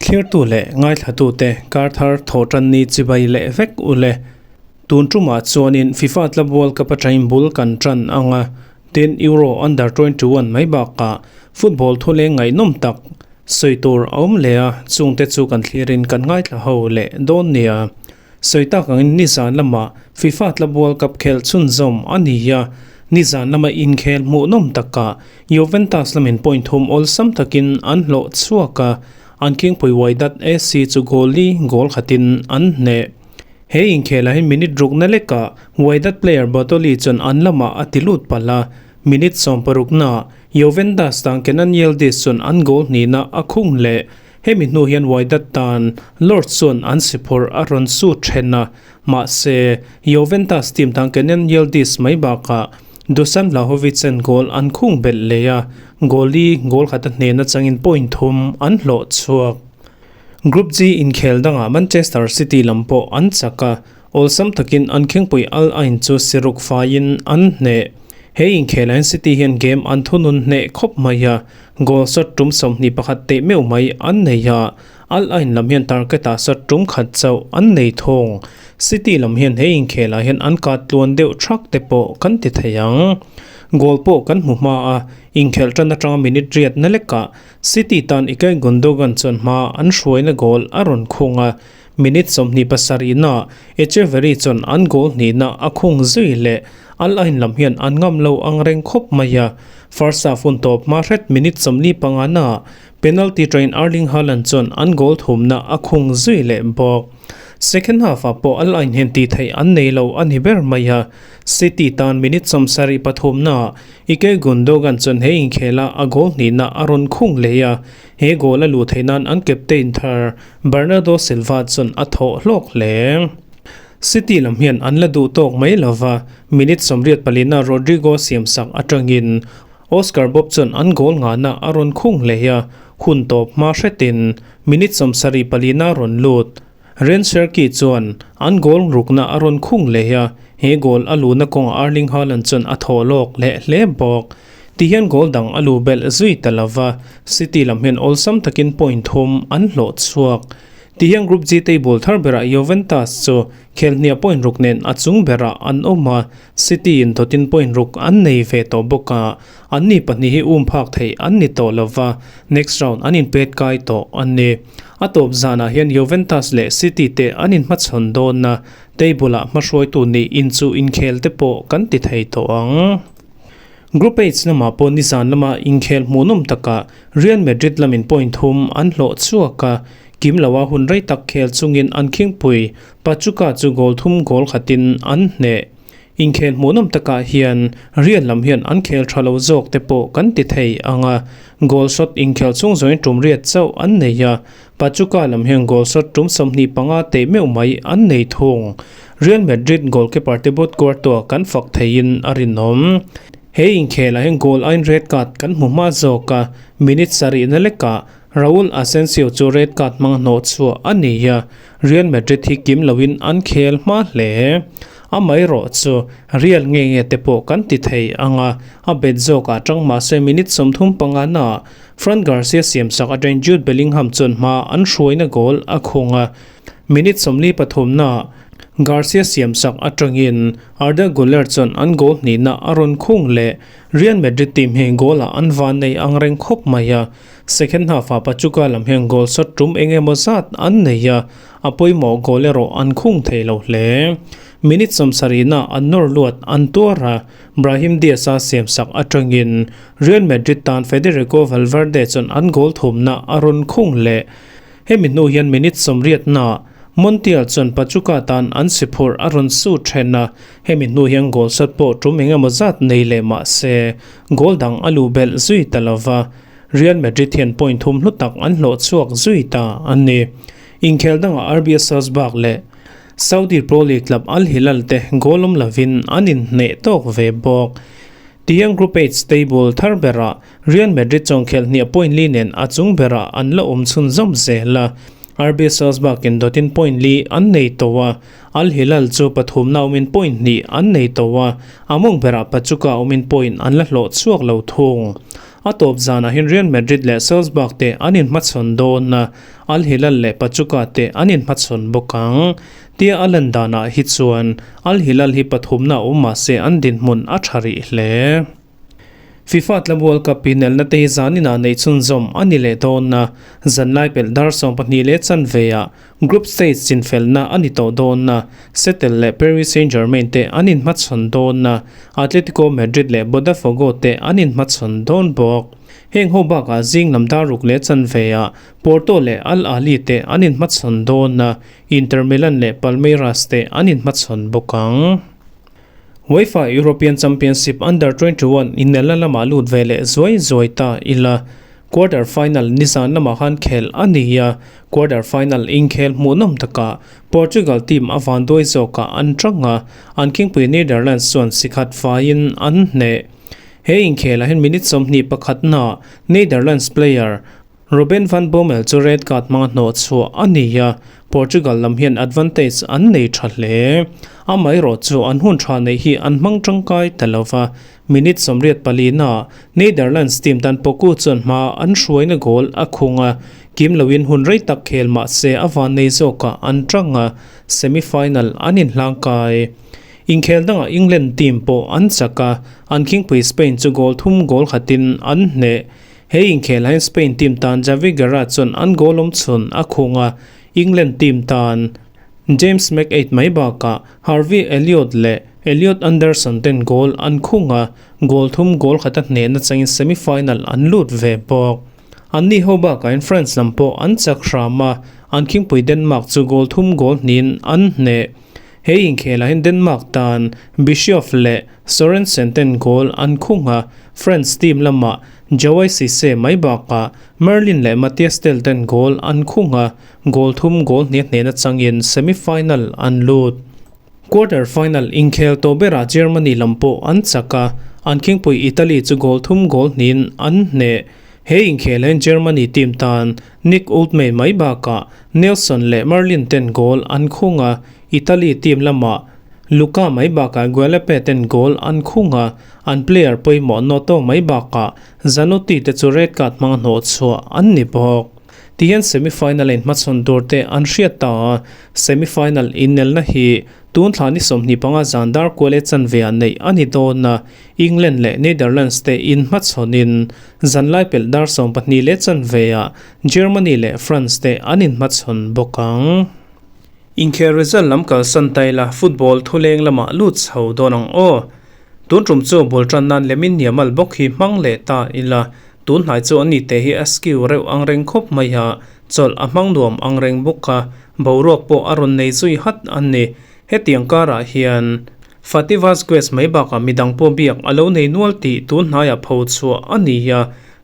Thlirtu leh ngaithlatute kar thar thawhtanni chibai leh vek u le. Tun tumah chuanin FIFA Club World Cup atangin bul kan tan ang a, tin Euro Under 21 mai bakah football thuleng ngaihnawm tak sawi tur a awm leh a, chungte chu kan thlirin kan ngaithla ho leh dawn nia. Sawi tak angin nizan lamah FIFA Club World Cup khelh chhunzawm a ni a, nizan lama inkhel hmuhnawm takah Juventus lamin point thum awlsam takin an hlawh chhuak a, an khingpui Wydad AC chu goal li goal khatin an hneh. He inkhelah hian minute rukna lekah Wydad player Bartoli chuan an lamah a ti lut palh a, minute 16na Juventus tan Kenan Yildiz chuan an goal hnihna a khung leh. Hemi hnu hian Wydad tan Lord chuan an siphurh a rawn su then a, mahse Juventus team tan Kenan Yildiz mai bakah Dusan Vlahovic an goal an khung belh leh a, goal li goal khat a hnehna changin point thum an hlawh chhuak. Group G inkhel dangah Manchester City lam pawh an chak a, Awlsam takin an khingpui Al Ain chu siruk faiin an hneh. He inkhelah hian City hian game an thunun hneh khawp mai a, goal shot tum 21 teh meuh mai an nei a, Al Ain lam hian target ah shot tum khat chauh an nei thung. City lam hian he inkhelah hian an kat tluan deuh thak te pawh kan ti thei ang. Goal pawh kan hmu hma a, inkhelh tan atanga minute riat na lekah City tan Ilkay Gundogan chuan hma an hruaina goal a rawn khung a, Minute 27 na Echeverri chuan an goal hnihna a khung zui leh Al Ain lam hian an ngam lo ang reng khawp mai a. First half hun tawp hma hret minute 45 na penalty train Erling Haaland chuan an goal thumna a khung zui leh bawk. Second half ah pawh Al Ain hian tih theih an nei lo a ni ber mai a. City tan minute 73 na Ilkay Gundogan chuan he inkhela a goal hnihna a rawn khung leh a. He goal a luh theih nan an captain thar Bernardo Silva chuan a thawh hlawk hle. City lam hian an la duh tawk mai lova, minute 84 na Rodrigo siamsak atangin Oscar Bobb chuan an goal ngahna a rawn khung hle a, hun tawp hma hretin minute 74 na rawn lut. Rayan Cherki chuan an goal rukna a rawn khung leh a, he goal a luhna kawngah Erling Haaland chuan a thawh lawk leh hle bawk. Tihian goal dang a lu belh zui ta lova, City lam hian awlsam takin point thum an hlawh chhuak. Tihian Group G table thar berah Juventus chu khelhniah point ruk nen a chung berah an awm a, City in dawtin point ruk an nei ve tawh bawk a, anni pahnih hi um phak theih an ni tawh lova, next round an inpet kai tawh a ni. A tawp zanah hian Juventus leh City te an inhmachhawn dawn a, table ah hmahruaitu nih inchuh inkhel te pawh kan ti thei tawh ang. Group H lamah pawh nizan lama inkhel hmuhnawm takah Real Madrid lamin point thum an hlawh chhuak a, kim loa hun rei tak khel chungin an khingpui Pachuca chu goal thum goal khatin an hneh. Inkhel hmuhnawm takah hian Real lam hian an khel tha lo zawk te pawh kan ti thei ang a, goal shot inkhel chung zawngin tum riat chauh an nei a, Pachuca lam hian goal shot tum 25 teh meuh mai an nei thung. Real Madrid goalkeeper Thibaut Courtois kan fak theiin a rinawm. He inkhelah hian goal aiin red card kan hmu hma zawk a, minute sarihna lekah Raul Asensio chu red card hmang hnawh chhuah a ni a, Real Madrid hi kim loin an khel hma hle. Amaherawh chu Real nge nge te pawh kan ti thei ang a, a bet zawkah tang mahse minute 35 naah Fran Garcia siamsak atangin Jude Bellingham chuan hma an hruaina goal a khung a, minute 43 naah Garcia siamsak atangin Arda Guler chuan an goal hnihna a rawn khung leh. Real Madrid team hi goal ah an van nei ang reng khawp mai a, second half ah Pachuca lam hian goal shot tum eng emaw zat an nei a, a pawimawh goal erawh an khung thei lo hle. Minute 70 na an nawr luat an tuar a, Brahim Diaz a siamsak atangin Real Madrid tan Federico Valverde chuan an goal thumna a rawn khung leh. Hemi hnu hian minute 80 na Montiel chuan Pachuca tan an siphurh a rawn su then a, hemi hnu hian goal shot pawh tum eng emaw zat nei leh mahse goal dang a lu belh zui ta lova, Real Madrid hian point thum hlu tak an hlawh chhuak zui ta a ni. Inkhel dangah RB Salzburg leh Saudi Pro League club Al Hilal te goal awm lovin an inhneh tawk ve bawk. Tihian Group H table thar berah Real Madrid chuan khelh hniah point li nen a chung berah an la awm chhunzawm zel a. RB Salzburg in dawtin point li an nei tawh a, Al Hilal chu pathumna awmin point hnih an nei tawh a, a mawng berah Pachuca awmin point an la hlawh chhuak lo thung. A tawp zanah hian Real Madrid leh Salzburg te an inhmachhawn dawn a, Al Hilal leh Pachuca te an inhmachhawn bawk ang. Tia a lan danah hi chuan Al Hilal hi pathumna awm mah se an dinhmun a tha rih hle. FIFA Club World Cup inelna te hi zaninah neih chhunzawm a ni leh dawn a, zanlai pelh dar 12 leh chanve ah Group stage chinfelna a ni tawh dawn a, Seattle leh Paris Saint-Germain te an inhmachhawn dawn a, Atletico Madrid leh Botafogo te an inhmachhawn dawn bawk. Heng ho bakah zing lam dar ruk leh chanve ah Porto leh Al Ahly te an inhmachhawn dawn a, Inter Milan leh Palmeiras te an inhmachhawn bawk ang. UEFA European Championship Under 21 inelna lamah lut ve leh zuai zuai ta ila. Quarter final nizan lamah khan khel a ni a, quarter final inkhel hmuhnawm takah Portugal team a vanduai zawkah an tang a, an khingpui Netherlands chuan sikhat faiin an hneh. He inkhelah hian minute 21 naah Netherlands player Robin van Bommel chu red card hmanga hnawh chhuah a ni a, Portugal lam hian advantage an nei tha hle. Amaherawh chu an hun tha neih hi an hmang tangkai ta lo va, minute 84 naah Netherlands team tan Poku chuan hma an hruaina goal a khung a, kim loin hun rei tak khel mah se a van nei zawkah an tang a, semi-final an inhlangkai. Inkhel dangah England team pawh an chak a, an khingpui Spain chu goal thum goal khatin an hneh. He inkhelah hian Spain team tan Javi Guerra chuan an goal awm chhun a khung a, England team tan James McAid mai bakah Harvey Elliott leh Elliot Anderson ten goal an khung a, goal thum goal khata hnehna changin semi-final an lut ve bawk. Anni ho bakah hian France lam pawh an chak hram a, an khingpui Denmark chu goal thum goal hnihin an hneh. He inkhelah hian Denmark tan Bischoff leh Sorensen ten goal an khung a, France team lamah Jawai Cisse mai bakah Merlin leh Matthias Tel ten goal an khung a, goal thum goal hnih hnehna changin semi-final an lut. Quarter final inkhel tawh berah Germany lam pawh an chak a, an khingpui Italy chu goal thum goal hnihin an hneh. He inkhel hian Germany team tan Nick Oldman mai bakah Nelson leh Merlin ten goal an khung a, Italy team lamah Luka mai bakah Guadalupe ten goal an khung a, an player pawimawh Noto mai bakah Zanotti te chu red card hmanga hnawh chhuah an ni bawk. Tihian semi-final a inhmachhawn tur te an hriat ta a, semi-final inelna hi tun thla ni 25 zan dar kual e chanve ah neih a ni dawn a, England leh Netherlands te inhmachhawnin zanlai pelh dar 12 leh chanve ah Germany leh France te an inhmachhawn bawk ang. Inkhel result lam kalsan ta ila football thuleng lamah lut chho dawn ang aw. Tun tum chu bul tan nan lemin Yamal bawk hi hmang leh ta ila tun hnai chu ani te hi a skill reuh ang reng khawp mai a, chawlh a hmang nuam ang reng bawk a, boruak pawh a rawn nei zui hat a ni. Hetiang karah hian Fati Vazquez mai bakah midang pawh biak a lo nei nual tih tun hnaiah pho chhuah a ni a,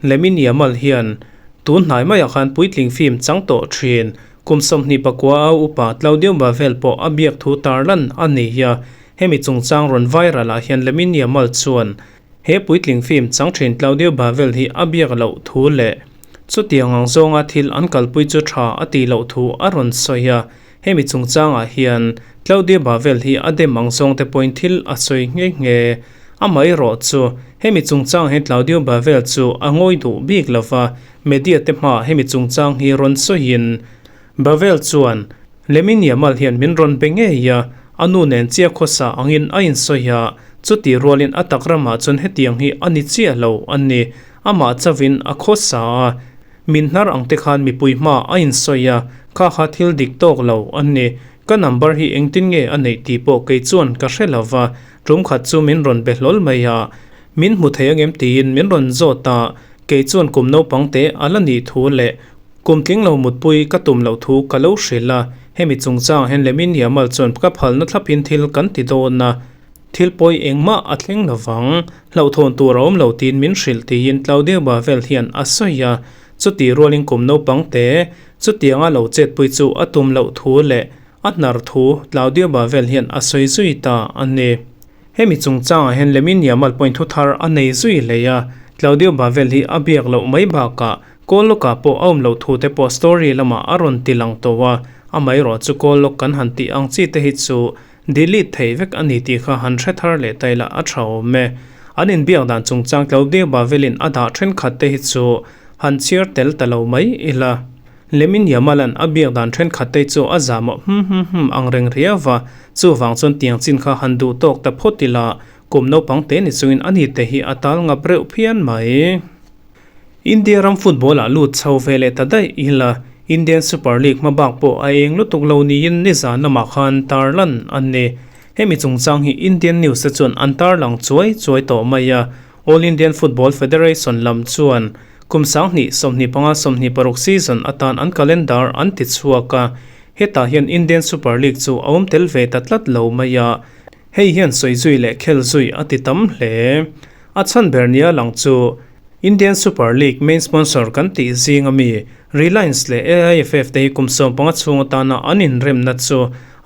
Lamine Yamal hian tun hnai maiah khan puitling film chang tawh thin. Kum 29 a upa Claudio Bavel pawh a biak thu tarlan a ni a, hemi chungchang rawn viral ah hian Lamine Yamal chuan he puitling film chang thin Claudio Bavel hi a biak loh thu leh chutiang ang zawnga thil an kalpui chu tha a tih loh thu a rawn sawi a, hemi chungchangah hian Claudio Bavel hi a dem ang zawng te pawhin thil a sawi nghe nghe. Amaherawh chu hemi chungchang hian Claudio Bavel chu a ngawi duh bik lova, Media te hmaah hemi chungchang hi rawn sawiin Bavel chuan Lamine Yamal hian min rawn be ngei a, a nu nen chiah khawsa angin a insawi a, chuti rualin a tak ramah chuan hetiang hi a ni chiah lo a ni. Amah chauhin a khawsa a, min hnar ang te khan mipui hmaah a insawi a, kha kha thil dik tawk lo a ni. Ka number hi engtin nge a neih tih pawh kei chuan ka hre lo va, tum khat chu min rawn be hlawl mai a, min hmu thei angem tiin min rawn zawt a, Kei chuan kum naupang te a la nih thu leh kum tling lo mutpui ka tum loh thu ka lo hrilh a, hemi chungchangah hian Lamine Yamal chuan ka phalna thlapin thil kan ti dawn a, thil pawi engmah a thleng lovang, hlauhthawn tur a awm lo tiin min hrilh tiin Claudio Bavel hian a sawi a, chuti rualin kum naupang te chutianga lo chetpui chu a tum loh thu leh a hnar thu Claudio Bavel hian a sawi zui ta a ni. Hemi chungchangah hian Lamine Yamal pawhin thu thar a nei zui hlei a, Claudio Bavel hi a biak loh mai bakah Call log ah pawh a awm loh thu te pawh story lamah a rawn ti lang tawh a, amaherawh chu call log kan han tih ang chi te hi chu delete thei vek a ni tih kha han hre thar leh ta ila a tha awm e. An inbiak dan chungchang Claudia Bavelin a dah thenkhat te hi chu han chhiar tel ta lo mai ila. Lemin Yamalan a biak dan thenkhat te chu a zahmawh hum hum hum ang reng riau va, chuvang chuan tiang chin kha han duh tawk ta phawt ila, kum naupang te ni chungin a ni te hi a tal ngap reuh phian mai. India ram football ah lut chho ve leh ta daih ila, Indian Super League hma bak pawh a eng lutuk lo niin nizan lamah khan tarlan a ni. Hemi chungchang hi Indian news te chuan an tarlang chuai chuai tawh mai a, All Indian Football Federation lam chuan kum 20 25 26 season atan an calendar an ti chhuak a, hetah hian Indian Super League chu a awm tel ve ta tlat lo mai a, hei hian sawi zui leh khel zui a ti tam hle. A chhan ber nia lang chu Indian Super League main sponsor kan tih zing ami Reliance leh AIFF te hi kum 15 chhung atana an inremna chu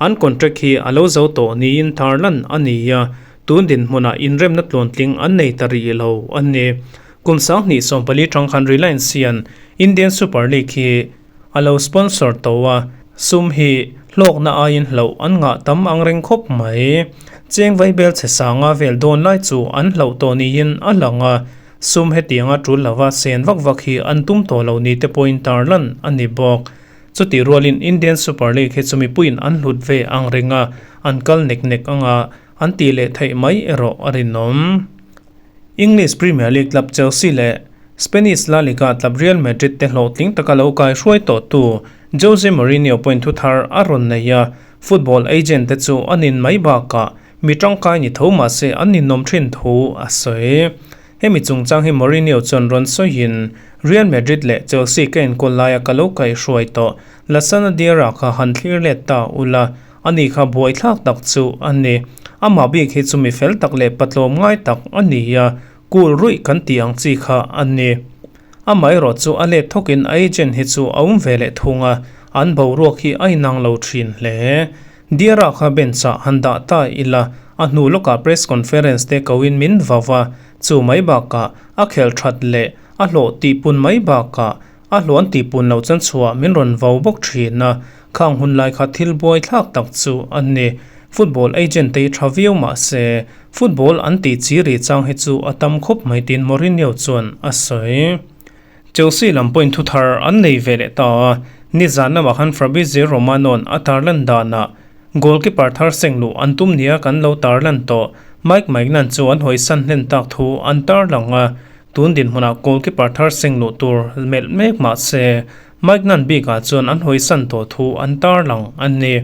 an contract hi a lo zo tawh niin tarlan a ni a, Tun dinhmunah inremna tluantling an nei ta rih lo a ni. Kum 2014 tang khan Reliance hian Indian Super League hi a lo sponsor tawh a, sum hi hlawkna aiin hlauh an ngah tam ang reng khawp mai. Cheng vaibel chhe sanga vel dawn lai chu an hlauh tawh niin a lang a, sum hetianga tul lova sen vak vak hi an tum tawh lo ni te pawhin tarlan a ni bawk. Chutih rualin Indian Super League hi chu mipuiin an hlut ve ang reng a, an kal nek nek anga an tih leh theih mai erawh a rinawm. English Premier League club Chelsea leh Spanish La Liga club Real Madrid te hlawhtling taka lo kaihruai tawhtu Jose Mourinho pawhin thu thar a rawn nei a, football agent te chu an in mai bakah mi tangkai ni tho mahse an ninawm thin thu a sawi. Hemi chungchang hi Mourinho chuan rawn sawiin, Real Madrid leh Chelsea ka enkawl laia ka lo kaihruai tawh Lassana Diarra kha han thlir let ta ula, Ani kha buaithlak tak chu a ni. Amah bik hi chu mi fel tak leh patlawm ngai tak a ni a, cool ruih kan tih ang chi kha a ni. Amaherawh chu a let thawkin a agent hi chu a awm ve leh thung a, an boruak hi a inang lo thin hle. Diarra kha bench ah han dah ta ila, a hnu lawkah press conference te koin min vau a, chu mai bakah a khelh that leh a hlawh tihpun mai bakah A hluan tih pun loh chuan chhuah min rawn vau bawk thin a, khang hun lai kha thil buai thlak tak chu a ni. Football agent te hi tha viau mah se, football an tih chi rih chang hi chu a tam khawp mai tiin Mourinho chuan a sawi. Chelsea lam pawhin thu thar an nei ve leh ta a, nizan lamah khan Fabrizio Romano-a'n a tarlan danah goalkeeper thar seng luh an tum nia kan lo tarlan tawh Mike Maignan chu an hawisan hlen tak thu an tarlang a, Tun dinhmunah goalkeeper thar seng luh tur melh mek mah se, Mike Nunn bikah chuan an hawisan tawh thu an tarlang a ni.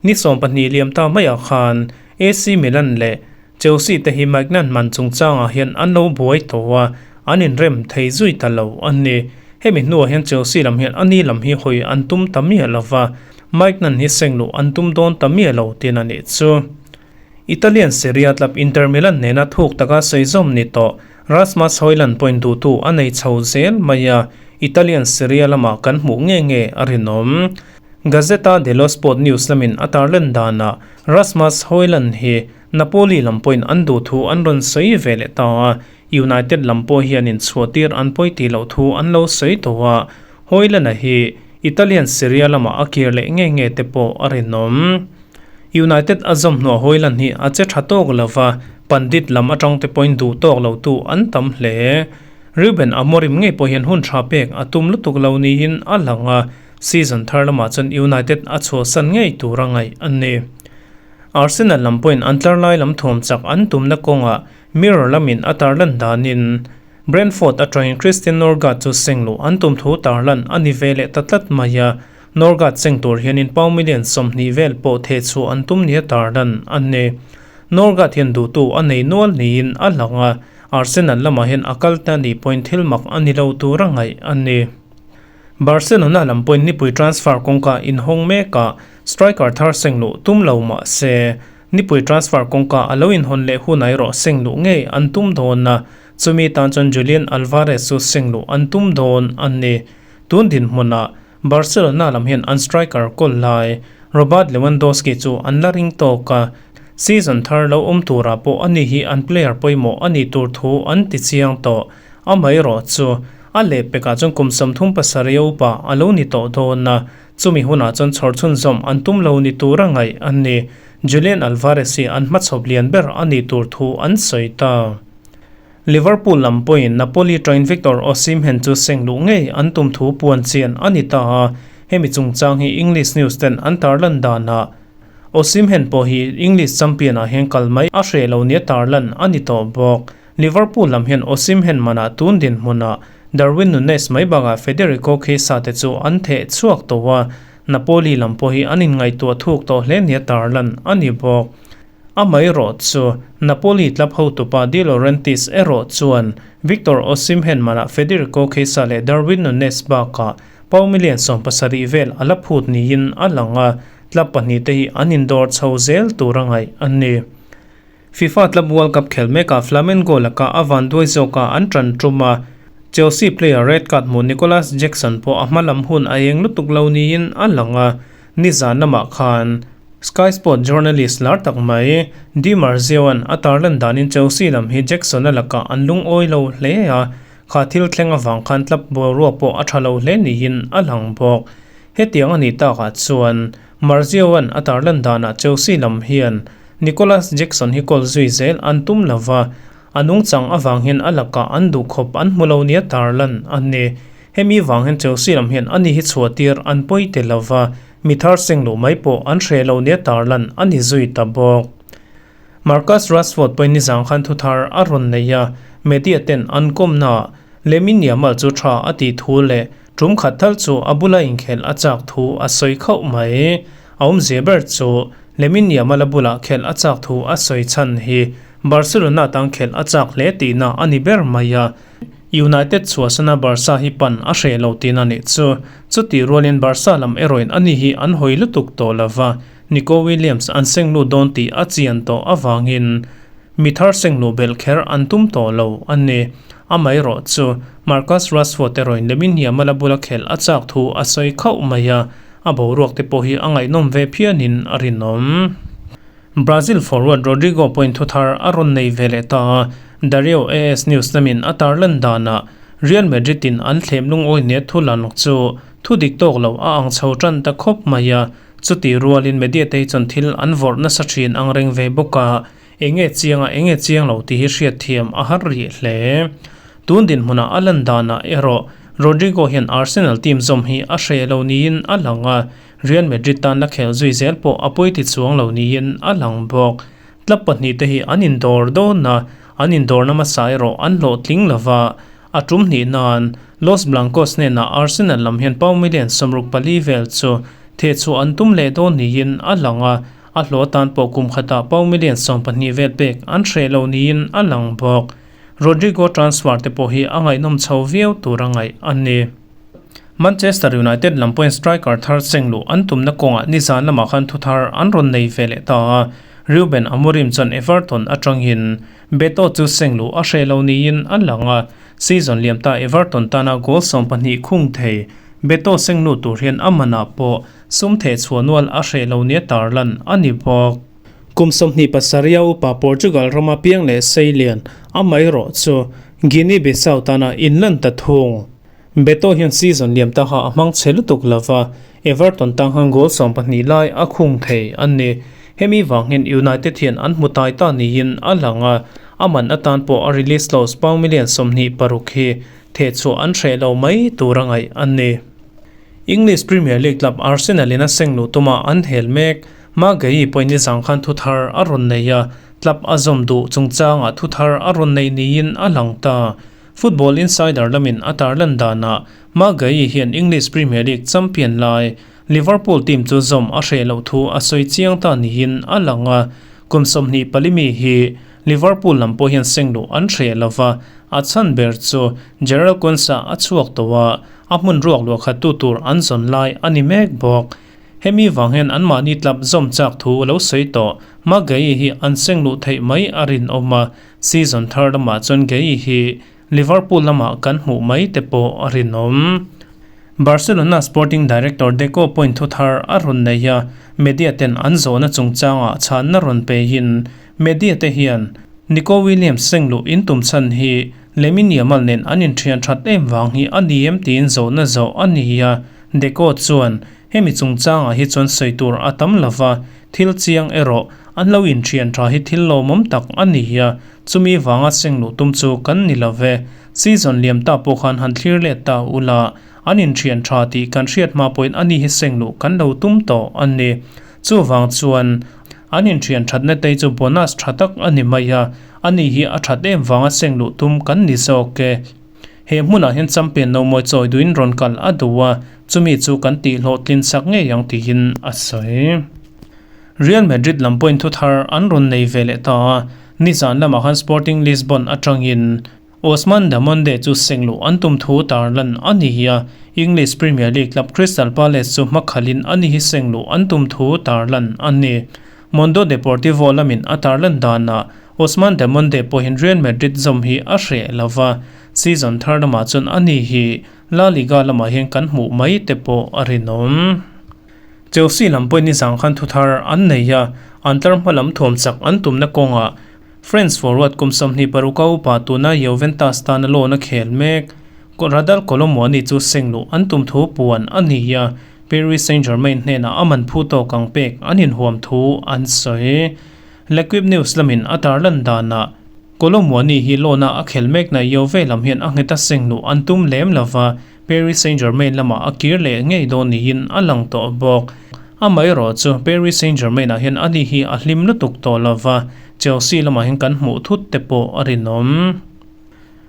Ni 12 liam ta maiah khan AC Milan leh Chelsea te hi Mike Nunn man chungchangah hian an lo buai tawh a, an inrem thei zui ta lo a ni. Hemi hnuah hian Chelsea lam hian a ni lam hi hawi an tum ta miah lo va, Mike Nunn hi seng luh an tum dawn ta miah lo tiin a nih chu. Italian Serie A club Inter Milan nena thuk taka sawi zawm ni tawh Rasmus Hojlund pawhin duhtu a nei chho zel mai a, Italian Serie A lamah kan hmuh nge nge a rinawm. Gazzetta dello Sport news lamin a tarlan danah Rasmus Hojlund hi Napoli lam pawhin an duhthu an rawn sawi ve leh ta a, United lam pawh hian inchhuahtir an pawi tih loh thu an lo sawi tawh a, Hojlund-a hi Italian Serie A lamah a kir leh nge nge te pawh a rinawm. United a zawm hnuah Hojlund hi a che tha tawk lo va, pandit lam atang te pawhin duh tawk lo tu an tam hle. Ruben Amorim ngei pawh hian hun tha pek a tum lutuk lo niin a lang a, season thar lamah chuan United a chhuahsan ngei tur a ngaih a ni. Arsenal lam pawhin an tlar lai lam thuam chak an tumna kawngah Mirror lamin a tarlan danin Brentford atangin Christian Norgaard chu seng luh an tum thu tarlan a ni ve leh ta tlat mai a, Norgaard seng tur hianin pound million 20 vel pawh theh chhuah an tum nia tarlan a ni. Norgaard hian duhtu a nei nual niin a lang a, Arsenal lamah hian a kal ta nih pawhin thil mak a ni lo tur a ngaih a ni. Barcelona lam pawhin nipui transfer kawngka inhawng mekah striker thar seng luh tum lo mah se, nipui transfer kawngka a lo inhawn leh hunah erawh seng luh ngei an tum dawn a, chumi tan chuan Julian Alvarez chu seng luh an tum dawn a ni. Tun dinhmunah Barcelona lam hian an striker kawl lai Robert Lewandowski chu an la ring tawk a, season thar lo awm turah pawh ani hi an player pawimawh a nih tur thu an ti chiang tawh. Amaherawh chu. A lehpekah chuan kum 37 a upa a lo ni tawh dawn a, chumi hunah chuan chhawr chhunzawm an tum lo ni tur a ngaih a ni. Julian Alvarez hi an hmachhawp lian ber a nih tur thu an sawi ta. Liverpool lam pawhin Napoli train Victor Osimhen chu seng luh ngei an tum thu puan chian a ni ta a, hemi chungchang hi English news ten an tarlan danah Osimhen pawh hi English champion ah hian kal mai a hreh lo nia tarlan a ni tawh bawk. Liverpool lam hian Osimhen manah tun dinhmunah Darwin Nunez mai bakah Federico Chiesa te chu an theh chhuak tawh a, Napoli lam pawh hi an inngaihtuah thuk tawh hle nia tarlan a ni bawk. Amaherawh chu, Napoli club hotupa De Laurentiis erawh chuan Victor Osimhen manah Federico Chiesa leh Darwin Nunez bakah pau million 70 vel a la phut niin a lang a, club pahnihte hi an indawr chho zel tur a ngaih a ni. FIFA Club World Cup khel mekah Flamengo lakah a vanduai zawka an tan tum a, Chelsea player red card hmuh Nicolas Jackson pawh a hma lam hun a eng lutuk lo niin a lang a, nizan lamah khan Sky Sport journalist lar tak mai Di Marzio-a'n a tarlan danin Chelsea lam hi Jackson-a lakah an lungawi lo hle a, kha thil thleng avang khan club boruak pawh a tha lo hle niin a lang bawk. Hetiang a nih takah chuan Marzio-a'n a tarlan danah Chelsea lam hian Nicolas Jackson hi kawl zui zel an tum lo va, a nungchang avang hian a lakah an duhkhawp an hmu lo nia tarlan a ni. Hemi vang hian Chelsea lam hian ani hi chhuahtir an pawi te lo va, mi thar seng luh mai pawh an hreh lo nia tarlan a ni zui ta bawk. Marcus Rashford pawhin nizang khan thuthar a rawn nei a, media ten an kawmnaah Lamine Yamal chu tha a tih thu leh tum khat thal chu a bula inkhelh a chak thu a sawi khauh mai. A awmzia ber chu Lamine Yamal a bulah khelh a chak thu a sawi chhan hi Barcelona tang khelh a chak hle tihna a ni ber mai a, United chhuahsana Barca hi pan a hreh lo tihna nih chu. Chutih rualin Barca lam erawhin ani hi an hawi lutuk tawh lova, Nico Williams an seng lut dawn tih a chian tawh avangin mi thar seng luh belh kher an tum tawh lo a ni. Amaherawh chu Marcus Rashford erawhin Lamine Yamal a bula khelh a chak thu a sawi khauh mai a, a boruak te pawh hi a ngaihnawm ve phianin a rinawm. Brazil forward Rodrygo pawhin thuthar a rawn nei ve leh ta a, Dario AS News lamin a tarlan danah Real Madrid in an thlem lungawi hne thu lanwk chu thu dik tawk lo a ang chho tan ta khawp mai a, chutih rualin media te hi chuan thil an vawrh nasa thin ang reng ve bawk a, enge chiang a enge chiang lo tih hi hriatthiam a har rih hle. Tun dinhmunah a lan danah erawh Rodrygo hian Arsenal team zawm hi a hreh lo niin a lang a, Real Madrid tan la khel zui zel pawh a pawi ti chuang lo niin a lang bawk. Club pahnihte hi an indawr dawn a, an indawrna hmasa erawh an hlawhtling lo va. A tum hnih nan Los Blancos hnenah Arsenal lam hian pau million 64 vel chu thehchhuah an tum leh dawn niin a lang a, a hlawh atan pawh kum khatah pau million 12 vel pek an hreh lo niin a lang bawk. Rodrygo transfer te pawh hi a ngaihnawm chho viau tur a ngaih a ni. Manchester United lam pawhin striker thar cheng luh an tumna kawngah nizan lamah khan thu thar an rawn nei ve leh ta a, Ruben Amorim chuan Everton atangin Beto chu seng luh a hreh lo niin a lang a, season liam ta Everton tana goal 12 khung thei Beto seng lut tur hian a manah pawh sum theh chhuah nual a hreh lo nia tarlan a ni bawk. Kum 27 a upa Portugal rama piang leh seilian amaherawh chu Guinea-Bissau tana inlan ta thung. Beto hian season liam ta kha a hmang chhe lutuk lova, Everton tang khan goal 12 lai a khung thei a ni. Hemi vang hian United hian an hmu tai ta niin a lang a, a man atan pawh a release clause pound million 26 hi thehchhuah an hreh lo mai tur a ngaih a ni. English Premier League club Arsenal in a seng luh tuma an hel mek. Maguire pawhin nizang khan thu thar a rawn nei a, club a zawm duh chungchangah thu thar a rawn nei niin a lang ta. Football Insider lamin a tarlan danah Maguire hian English Premier League champion lai Liverpool team chu zawm a hreh loh thu a sawi chiang ta niin a lang a, kum 24 mi hi Liverpool lam pawh hian seng luh an hreh lo va, a chhan ber chu Jarell Quansah a chhuak tawh a, a hmun ruak luah khat tu tur an zawn lai a ni mek bawk. Hemi vang hian anmahni club zawm chak thu a lo sawi tawh. Maguire hi an seng luh theih mai a rinawm a, Season thar lamah chuan Gueye hi Liverpool lamah kan hmuh mai te pawh a rinawm. Barcelona sporting director Deco pawhin thu thar a rawn nei a, media ten an zawhna chungchangah chhanna rawn peihin media te hian Nico Williams seng luh in tum chhan hi Lamine Yamal nen an inthian that em vang hi a ni em tiin zawhna zawh a ni a. Deco chuan, Hemi chungchangah hi chuan sawi tur a tam lo va, thil chiang erawh an lo inthian tha hi thil lawmawm tak a ni a, chumi vanga seng luh tum chu kan ni lo ve. Season liam ta pawh khan han thlir let ta ula, an inthian tha tih kan hriat hma pawhin a ni hi seng luh kan lo tum tawh a ni. Chuvang chuan an inthian thatna te chu bonus tha tak a ni mai a, a ni hi a that em vanga seng luh tum kan ni zawk e. He hmunah hian champion no mawi chawi duhin rawn kal a duh a, chumi chu kan tih hlawhtlin sak ngei ang tiin a sawi. Real Madrid lam pawhin thu thar an rawn nei ve leh ta a, nizan lamah khan Sporting Lisbon atangin Ousmane Damonde chu sengluh an tum thu tarlan a ni a, English Premier League club Crystal Palace chu hmakhalin a ni hi sengluh an tum thu tarlan a ni. Mundo Deportivo lamin a tarlan danah Ousmane Damonde pawhin Real Madrid zawm hi a hreh lo va, season thar lamah chuan a ni hi La Liga lamah hian kan hmuh mai te pawh a rinawm. Chelsea lam pawhin nizang khan thuthar an nei a, an tlar hma lam thuam chak an tumna kawngah French forward kum 26 a upa tuna Juventus tana loan a khel mek. Radal Kolo Muani chu sengluh an tum thu puan a ni a, Paris Saint-Germain hnenah a man phu tawk ang pek an inhuam thu an sawi. L'Equipe News lamin a tarlan danah Kolo Muani hi loan a a khel mekna Juve lam hian a nghet a sengluh an tum lem lova, Paris Saint-Germain lamah a kir leh ngei dawn niin a lang tawh bawk. Amaherawh chu Paris Saint-Germain-ah hian ani hi a hlim lutuk tawh lo va, Chelsea lamah hian kan hmuh thut te pawh a rinawm.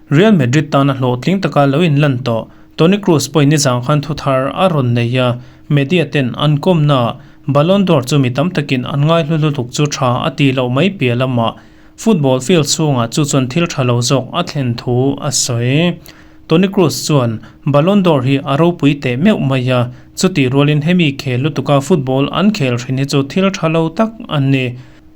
Real Madrid tana hlawhtling taka lo inlan tawh Toni Kroos pawhin nizang khan thu thar a rawn nei a, media ten an kawmnaah Ballon d'Or chu mi tam takin an ngaihlu lutuk chu tha a tih loh mai piah lamah Football field chhungah chu chuan thil tha lo zawk a thlen thu a sawi. Toni Kroos chuan, Ballon d'Or hi a ropui teh meuh mai a, chutih rualin hemi khel lutuka football an khel thin hi chu thil tha lo tak a ni.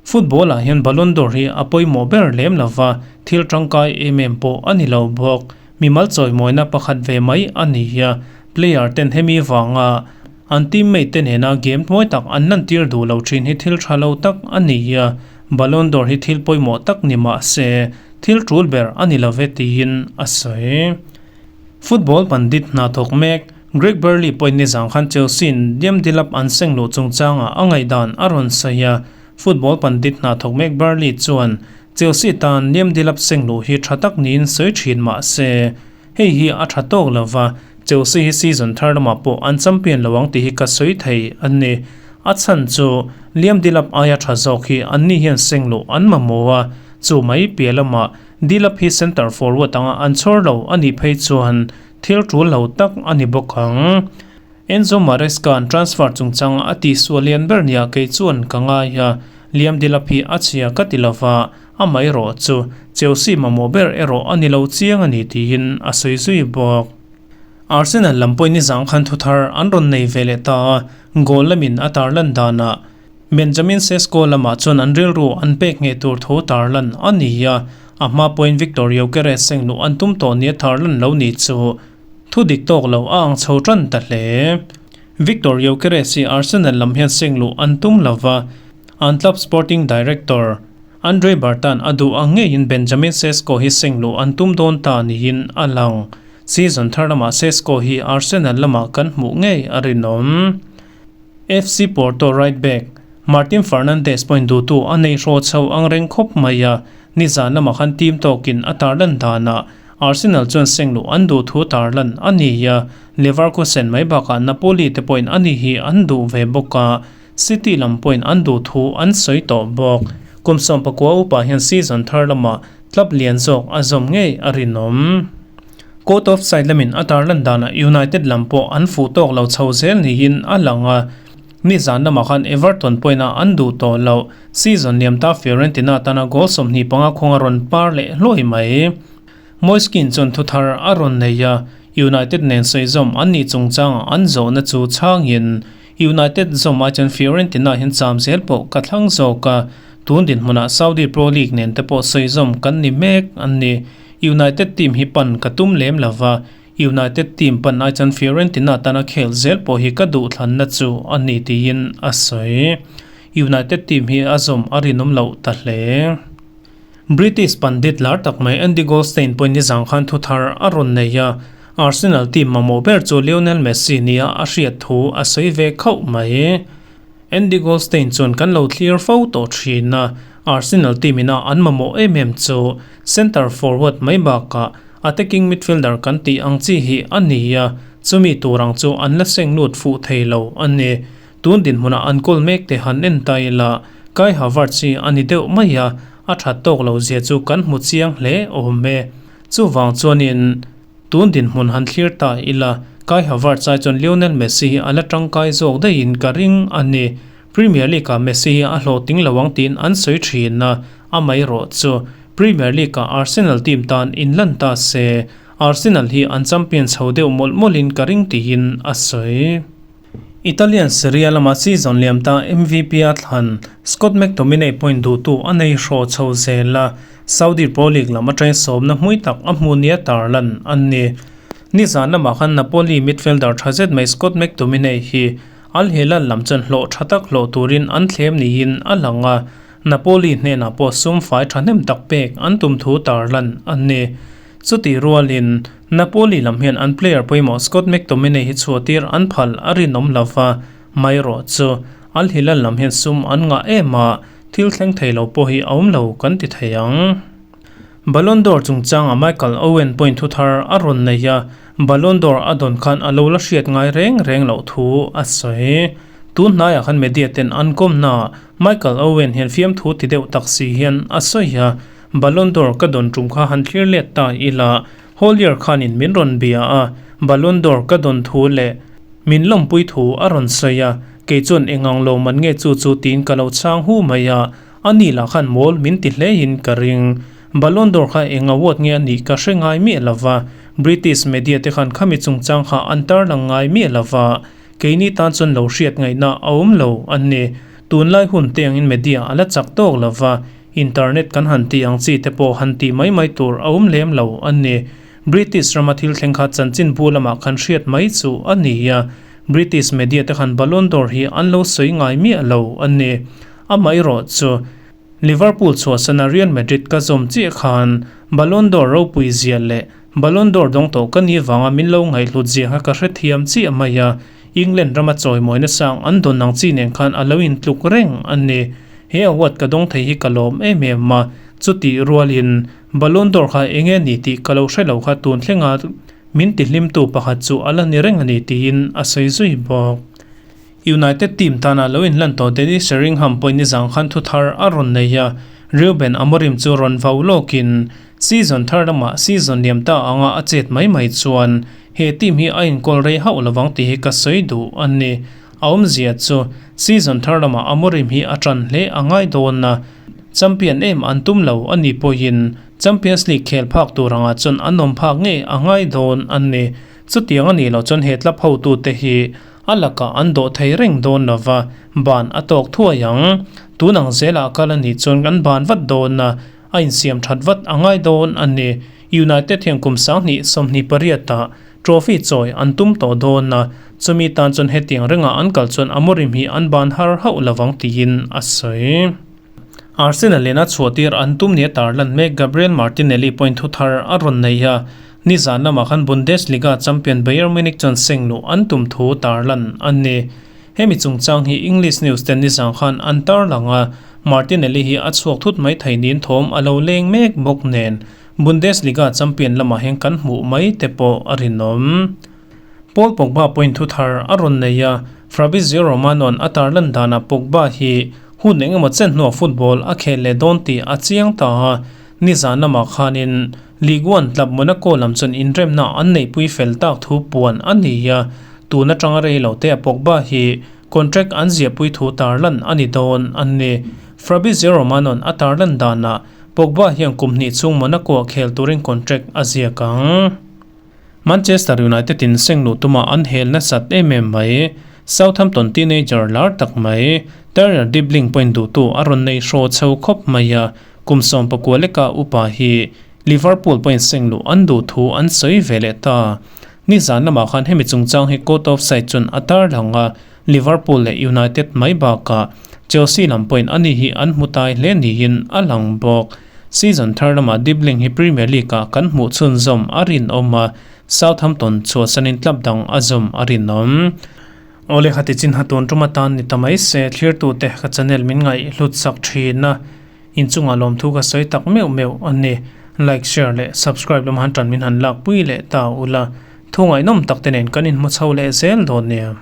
Football ah hian Ballon d'Or hi a pawimawh ber lem lova, thil tangkai em em pawh a ni lo bawk. Mimal chawimawina pakhat ve mai a ni a, player ten hemi vanga an teammate te nena game hnuai tak an lantir duh lo thin hi thil tha lo tak a ni a, Ballon d'Or hi thil pawimawh tak ni mah se, thil tul ber a ni lo ve tiin a sawi. Football pandit hna thawk mek Greg Burley pawhin nizang khan Chelsea-in Liam Delap an seng luh chungchangah a ngaihdan a rawn sawi a, football pandit hna thawk mek Burley chuan Chelsea tan Liam Delap seng luh hi tha tak niin sawi thin mah se, hei hi a tha tawk lo va, Chelsea hi season thar lamah pawh an champion lo ang tih hi ka sawi thei a ni. A chhan chu Liam Delap aia tha zawk hi anni hian seng luh an mamawh a, chu mai piah lamah Delap hi centre forward anga an chhawr lo a nih phei chuan thil tul lo tak a ni bawk ang. Enzo Maresca-a'n transfer chungchang a tihsual lian ber nia kei chuan ka ngai a, Liam Delap hi a chhia ka ti lova, amaherawh chu Chelsea mamawh ber erawh a ni lo chiang a ni tiin a sawi zui bawk. Arsenal lam pawhin nizang khan thuthar an rawn nei ve leh ta a, goal lamin a tarlan danah Benjamin Sesko lamah chuan an rilru an pek ngheh tur thu tarlan a ni a, a hma pawhin Viktor Gyökeres sengluh an tum tawh nia tarlan lo ni chu Thu dik tawk lo a ang chho tan ta hle. Viktor Gyökeres hi Arsenal lam hian sengluh an tum lo va, an club sporting director Andre Bertan a duh ang ngeiin Benjamin Sesko hi sengluh an tum dawn ta niin a lang. Season thar lamah Sesko hi Arsenal lamah kan hmuh ngei a rinawm. FC Porto right back Martim Fernandes pawhin duhtu a nei hraw chho ang reng khawp mai a, nizan lamah khan team tawkin a tarlan danah Arsenal chuan sengluh an duh thu tarlan a ni a, Leverkusen mai bakah Napoli te pawhin a ni hi an duh ve bawk a, City lam pawhin an duh thu an sawi tawh bawk. Kum 19 upa hian season thar lamah club lian zawk a zawm ngei a rinawm. Court of side lamin a tarlan danah United lam pawh an fuh tawk lo chho zel niin a lang a, nizan lamah khan Everton pawhin a an duh tawh loh. Season liam ta Fiorentina tana goal 25 khawnga rawn par leh hluai mai. Moise Kean chuan thuthar a rawn nei a, United nen sawi zawm an nih chungchangah an zawhna chu chhangin United zawm ai chuan Fiorentina hian cham zel pawh ka thlang zawk a, tun dinhmunah Saudi Pro League nen te pawh sawi zawm kan ni mek an ni. United team hi pan ka tum lem lo va, United team pan ai chuan Fiorentina tana khel zel pawh hi ka duhthlanna chu a ni tiin a sawi. United team hi a zawm a rinawm loh ta hle. British pandit lar tak mai Andy Goldstein pawhin nizang khan thu thar a rawn nei a, Arsenal team mamawh ber chu Lionel Messi nia a hriat thu a sawi ve khauh mai. Andy Goldstein chuan kan lo thlir fo tawh thin a, Arsenal team ina an mamawh em em chu centre forward mai bakah attacking midfielder kan tih ang chi hi a ni a, chumi tur ang chu an la seng lut fuh thei lo a ni. Tun dinhmunah an kawl mek te han en ta ila, Kai Havertz hi a ni deuh mai a, a that tawk lo zia chu kan hmu chiang hle awm e. Chuvang chuanin tun dinhmun han thlir ta ila, Kai Havertz ai chuan Lionel Messi hi a la tangkai zawk daihin ka ring a ni. Premier League-ah Messi hi a hlawhtling lo ang tiin an sawi thin a, amaherawh chu Premier League-ah Arsenal team tan inlan ta se, Arsenal hi an champion chho deuh mawlh mawlhin ka ring tiin a sawi. Italian Serie A lama season liam ta MVP a thlan Scott McTominay point duhtu a nei hraw chho zel a, Saudi Pro League lam atangin sawmna hmui tak a hmu nia tarlan a ni. Nizan lamah khan Napoli midfielder tha zet mai Scott McTominay hi Al Hilal lam chuan hlawh tha tak hlawh turin an thlem niin a lang a, Napoli hnenah pawh sum fai thahnem tak pek an tum thu tarlan a ni. Chutih rualin, Napoli lam hian an player pawimawh Scott McTominay hi chhuahtir an phal a rinawm lo va, mai erawh chu Al Hilal lam hian sum an ngah em a, thil thleng thei lo pawh hi a awm lo kan ti thei ang. Ballon d'Or chungchanga Michael Owen point thu thar a rawn nei a, Ballon d'Or a dawn khan a lo la hriat ngai reng reng loh thu a sawi. Tun hnaiah khan media ten an kawmnaah Michael Owen hian fiamthu ti deuh tak si hian a sawi a, Ballon d'Or ka dawn tum kha han thlir let ta ila, Houllier khanin min rawn bia a, Ballon d'Or ka dawn thu leh min lawmpui thu a rawn sawi a, kei chuan engang lo man nge chu chu tiin ka lo chhang hu mai a, ani lah khan mawl min ti hlein ka ring. Ballon d'Or kha eng award nge a nih ka hre ngai miah lo va, British media te khan khami chungchang kha an tarlang ngai miah lo va, keini tan chuan lo hriat ngaihna a awm lo a ni. Tunlai hun te angin media a la chak tawk lo va, Internet kan han tih ang chi te pawh han tih mai mai tur a awm lem lo a ni. British rama thil thleng kha chanchinbu lamah khan hriat mai chu a ni a, British media te khan Ballon d'Or hi an lo sawi ngai miah lo a ni. Amaherawh chu Liverpool chhuahsana Real Madrid ka zawm chiah khan Ballon d'Or ropui zia leh Ballon d'Or dawng tawh ka ni vanga min lo ngaihhlut zia kha ka hrethiam chiah mai a, England rama chawimawina sang an dawn ang chi nen khan a lo intluk reng a ni. He award ka dawng thei hi ka lawm em em a, chutih rualin Ballon d'Or kha eng nge ni tih ka lo hre lo kha tun thlenga min tihlimtu pakhat chu a la ni reng a ni tiin a sawi zui bawk. United team tana lo inhlan tawh Dennis Sheringham pawhin nizang khan thu thar a rawn nei a, Reuben Amorim chu rawn vau lawkin season thar lamah season liam ta anga a chet mai mai chuan he team hi a inkawl rei hauh lovang tih hi ka sawi duh a ni. A awmzia chu season thar lamah Amorim hi a tan hle a ngai dawn a, champion em an tum lo a ni pawhin Champions League khel phak tur angah chuan an awm phak ngei a ngai dawn a ni. Chutiang a nih loh chuan he club hotute hi A lakah an dawh thei reng dawn lo va, ban a tawk thuai ang. Tun ang zelah kal a nih chuan kan ban vat dawn a, a insiam that vat a ngai dawn a ni. United hian kum 20 28 ah trophy chawi an tum tawh dawn a, chumi tan chuan hetiang rengah an kal chuan Amorim hi an ban har hauh lo vang tiin a sawi. Arsenal in a chhuahtir an tum nia tarlan mek Gabriel Martinelli point thu thar a rawn nei a, nizan lamah khan Bundesliga champion Bayern Munich chuan seng luh an tum thu tarlan a ni. Hemi chungchang hi English news ten nizan khan an tarlang a, Martinelli hi a chhuak thut mai thei niin thawm a lo leng mek bawk nen Bundesliga champion lamah hian kan hmuh mai te pawh a rinawm. Paul Pogba point thu thar a rawn nei a, Fabrizio Romano-a'n a tarlan danah Pogba hi Hun eng emaw chen hnuah football a khel leh dawn tih a chiang ta a, nizan lamah khanin Ligue 1 club Monaco lam chuan inremna an neihpui fel tak thu puan a ni a, tun atanga rei lo te a Pogba hi contract an ziahpui thu tarlan a ni dawn a ni. Fabrizio Romano-a'n a tarlan danah Pogba hian kum hnih chhung Monaco-ah khel turin contract a ziak ang. Manchester United in seng luh tuma an hel nasat em em mai. Southampton teenager lar tak mai Turner Dibling pawhin duhtu a rawn nei hraw chho khawp mai a, kum 19 leka upa hi Liverpool pawhin seng luh an duh thu an sawi ve leh ta. Nizan lamah khan hemi chungchang hi Court of Side chuan a tarlang a, Liverpool leh United mai bakah Chelsea lam pawhin ani hi an hmu tai hle niin a lang bawk. Season thar lamah Dibling hi Premier League-ah kan hmuh chhunzawm a rinawm a, Southampton chhuahsanin club dang a zawm a rinawm. Awle khati chin ha tun tum atan ni ta mai se, thlirtute ka channel min ngaih hlut sak thin a, inchungah lawmthu ka sawi tak meuh meuh a ni. Like, share leh subscribe lam han tan min han lakpui leh ta ula, thu ngaihnawm tak te nen kan inhmu chho leh zel dawn nia.